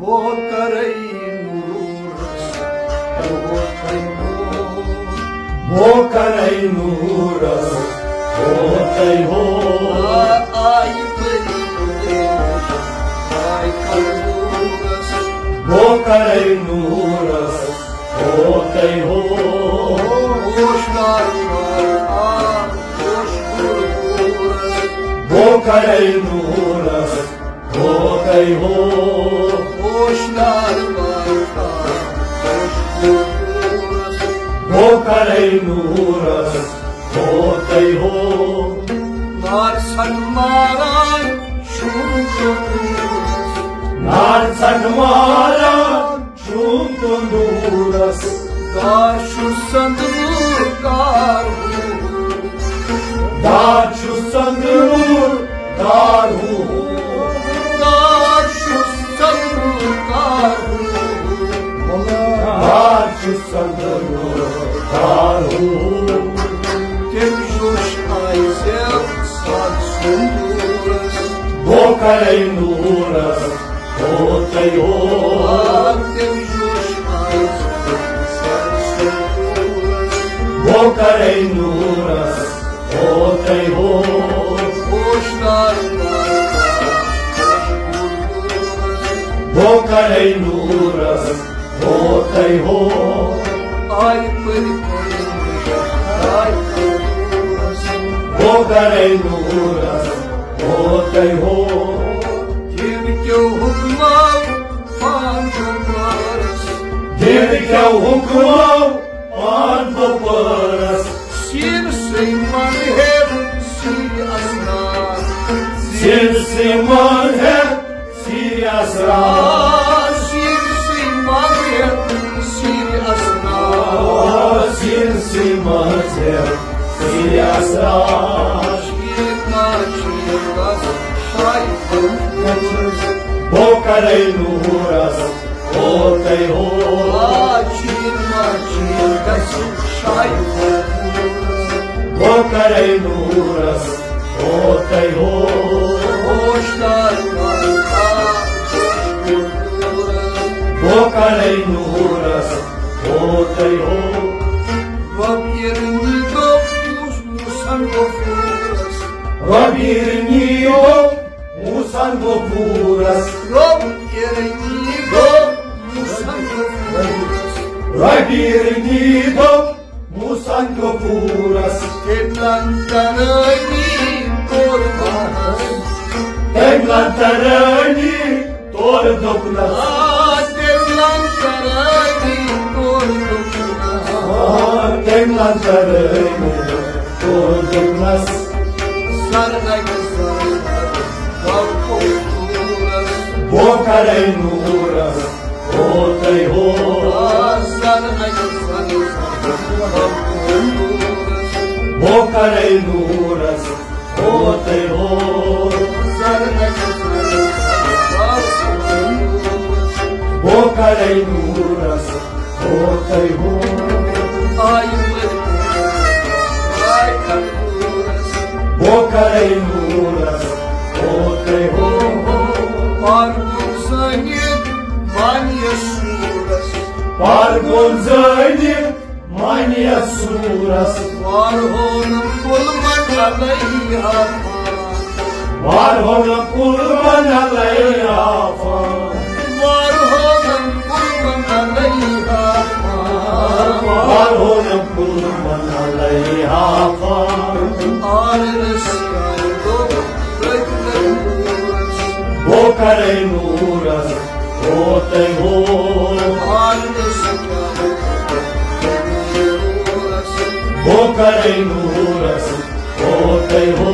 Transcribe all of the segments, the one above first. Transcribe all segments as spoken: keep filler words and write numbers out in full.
بو کرے نورس، بو کرے نورس، بو کرے ہو۔ آ، آئی پری، آئی کر نورس۔ بو کرے نورس، بو کرے ہو۔ ہوشدار، آ، ہوش نورس۔ بو کرے نورس، بو کرے ہو۔ ہوشدار، آ، ہوش نورس۔ بو کرے نورس، بو کرے ہو۔ نار ژھٹ ماران شوم تندورس۔ نار ژھٹ ماران شوم تندورس۔ دار چھُ سندوٗر کار ہو۔ دار چھُ سندوٗر کار ہو۔ دار چھُ سندوٗر کار ہو۔ دار چھُ سندوٗر کار ہو۔ تٔمۍ جوش آیہِ زٮ۪و سَتھ سندوٗرس۔ بو کرے نورس، بو کرے ہو۔ آ، تٔمۍ جوش آیہِ زٮ۪و سَتھ سندوٗرس۔ بو کرے نورس، بو کرے ہو۔ ہوشدار، بو کرے نورس، بو کرے ہو۔ آئی پری، آئی نورس۔ بو کرے نورس، بو کرے ہو۔ دین کیو حکمو پان بپرس۔ دین کیو حکمو پان بپرس۔ سین سی من ہے سیر اسرار۔ سین سی من ہے سیر اسرار۔ سین سی من ہے سیر اسرار۔ سین سی من ہے سیر اسرار۔ شیر ما شیر بس شاہی بو کرے نورس، بو کرے ہو۔ آ، چین ما چین گژھِ شاہی۔ بو کرے نورس، بو کرے ہو۔ ہوشدار، بو کرے نورس، بو کرے ہو۔ رۄب ییٚلہِ نیٖتو موسن غفوٗرس۔ رۄب ییٚلہِ نیٖتو موسن غفوٗرس۔ رۄب ییٚلہِ نیٖتو موسن غفوٗرس۔ رۄب ییٚلہِ نیٖتو موسن غفوٗرس۔ تٔمۍ لنترٲنی کوٚر وحس۔ تٔمۍ لنترٲنی تور دوٚپنس۔ آ، تٔمۍ لنترٲنی تور دوٚپنس۔ آ، تٔمۍ لنترٲنی تور دوٚپنس۔ سر اکہِ سر بو کرے نورس، بو کرے ہو۔ آ، سر اکہِ سر بو کرے نورس، بو کرے ہو۔ بو کرے نورس، بو کرے ہو۔ بو کرے نورس، بو کرے ہو۔ پار گوٚو زٲنِتھ معنی سورس۔ پار گوٚو زٲنِتھ معنی سورس۔ وارہون کل من علیہا فان۔ وارہون کل من علیہا فان۔ وارہون کل من علیہا فان۔ وارہون کل من علیہا فان۔ آرس کردو رجل نورس۔ بو کرے نورس، بو کرے ہو۔ بو کرے نورس، بو کرے ہو۔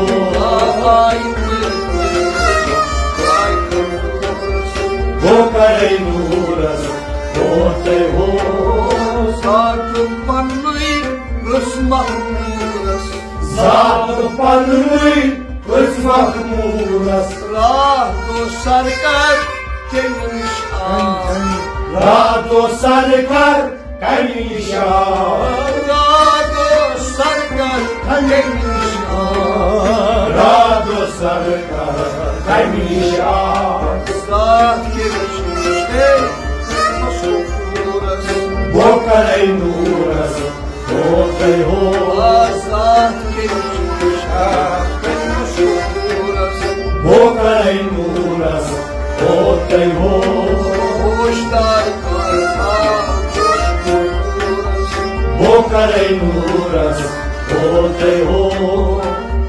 بو کرے نورس، بو کرے ہو۔ ذات پننُے رٕژ مخمورس۔ ذات پننُے رٕژ مخمورس۔ راتھ دۄہ سرکار کمہِ نِش آو۔ راتھ دۄہ سرکار کمہِ نِش آو۔ راتھ دۄہ سرکار کمہِ نِش آو۔ راتھ دۄہ سرکار کمہِ نِش آو۔ راتھ کمہِ نِش بوکرے نورس ہوتے ہو۔ آزاد کے شاہ نورس۔ بوکرے نورس ہوتے ہو۔ ہوشدار کرتا۔ بوکرے نورس ہوتے ہو۔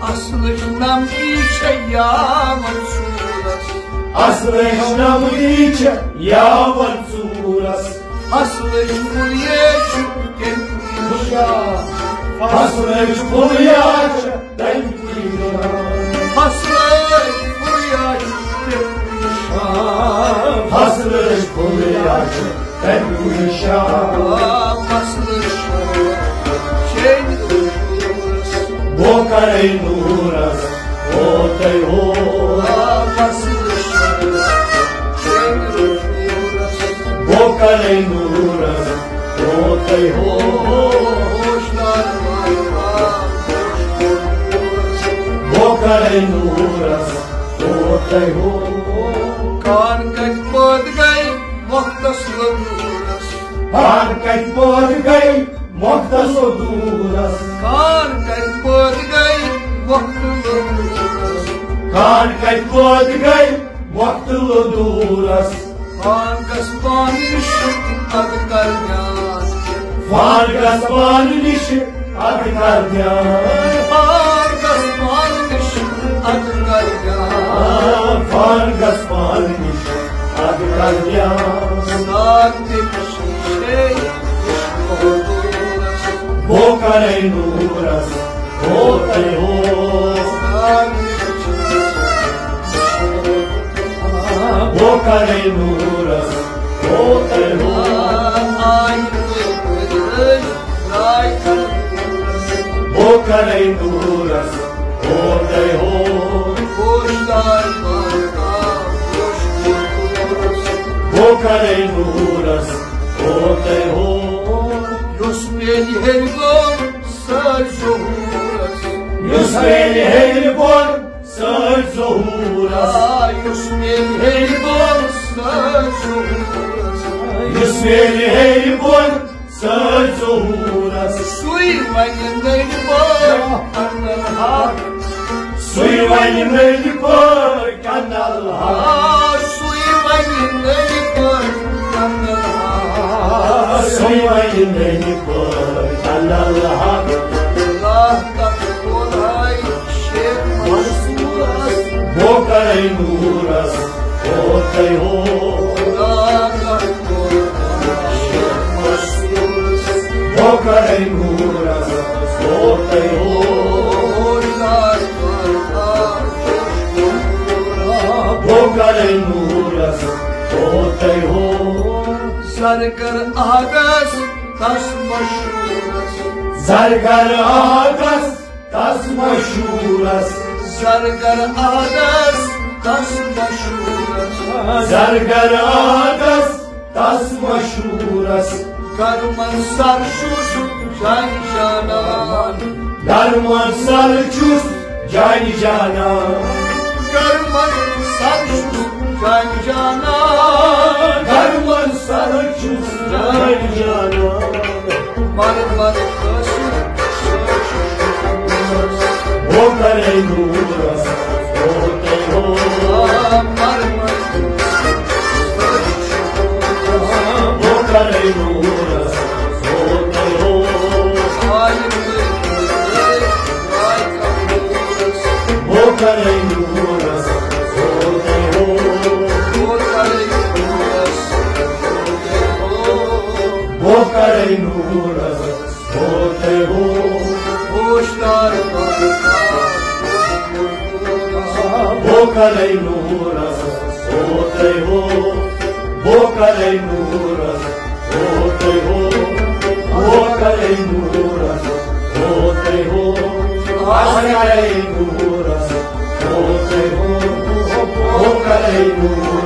اصلش نمتی چھے یاون صورس۔ اصلش نمتی چھے یاون صورس۔ اصلش پھلیہ چھُ تٔمۍ نِشان۔ اصلش پھلیہ چھُ تٔمۍ نِشان۔ اصلش پھلیہ چھُ تٔمۍ نِشان۔ اصلش پھلیہ چھُ تٔمۍ نِشان۔ آ، اصلش چھے نورس۔ بوکرے نورس ہوتے ہو۔ آ، اصلش چھے نورس۔ بوکرے نورس ہوتے ہو۔ بوکرے نورس ہوتے ہو۔ کان کتہِ پٲدٕ گٔے مۄختس لدوٗرس۔ کان کتہِ پٲدٕ گٔے مۄختس لدوٗرس۔ کان کتہِ پٲدٕ گٔے مۄختہٕ لدوٗرس۔ کان کتہِ پٲدٕ گٔے مۄختہٕ لدوٗرس۔ فارغس پانہٕ نِش اَدٕ کر دیان۔ فارغس پانہٕ نِش اَدٕ کر دیان۔ فارغس پانہٕ نِش اَدٕ کر دیان۔ فارغس پانہٕ نِش اَدٕ کر دیان۔ ساتھ تٔمِس چھے عشق حضوٗرس۔ بوکرے نورس ہوتے ہو۔ بوکرے نورس ہوتے ہو۔ بوکرے نورس ہوتے ہو۔ بوکرے نورس ہوتے ہو۔ یُس میلہِ ہیٚرِ بۄن سٲرۍ ظہوٗرس۔ یُس میلہِ ہیٚرِ بۄن سٲرۍ ظہوٗرس۔ آ، یُس میلہِ ہیٚرِ بۄن سٲرۍ ظہوٗرس۔ یُس میلہِ ہیٚرِ بۄن سٲرۍ ظہوٗرس۔ سُے وَنہِ نٔرۍ پٲٹھۍ اَنَل حق۔ سُے وَنہِ نٔرۍ پٲٹھۍ اَنَل حق۔ آ، سُے وَنہِ نٔرۍ پٲٹھۍ اَنَل حق۔ سُے وَنہِ نٔرۍ پٲٹھۍ اَنَل حق۔ اللہ تَتھ ووٚنہَے شیخ منصوٗرس۔ بوکرے نورس ہوتے ہو۔ اللہ تَتھ ووٚنہَے شیخ منصوٗرس۔ بوکرے نورس ہوتے ہو۔ بوکرے نورس ہوتے ہو۔ زرگر آغاز تس مشہوٗرس۔ زرگر آغاز تس مشہوٗرس۔ زرگر آغاز تس مشہوٗرس۔ زرگر آغاز تس مشہوٗرس۔ گرمن سر چھُس جان جانان۔ گرمن سر چھُس جان جانان۔ گرمن سر چھُس جان جانان۔ گرمن سر چھُس جان جانان۔ مرمر قٲصد بوکرے نورس ہوتے ہو۔ بوکرے نورس ہوتے ہو۔ بوکرے نورس ہوتے ہو۔ بوکرے نورس ہوتے ہو۔ ہوشدار بوکرے نورس ہوتے ہو۔ بوکرے نورس ہوتے ہو۔ بوکرے نورس ہوتے ہو۔ بوکرے نورس ہوتے ہو۔ بوکرے نورس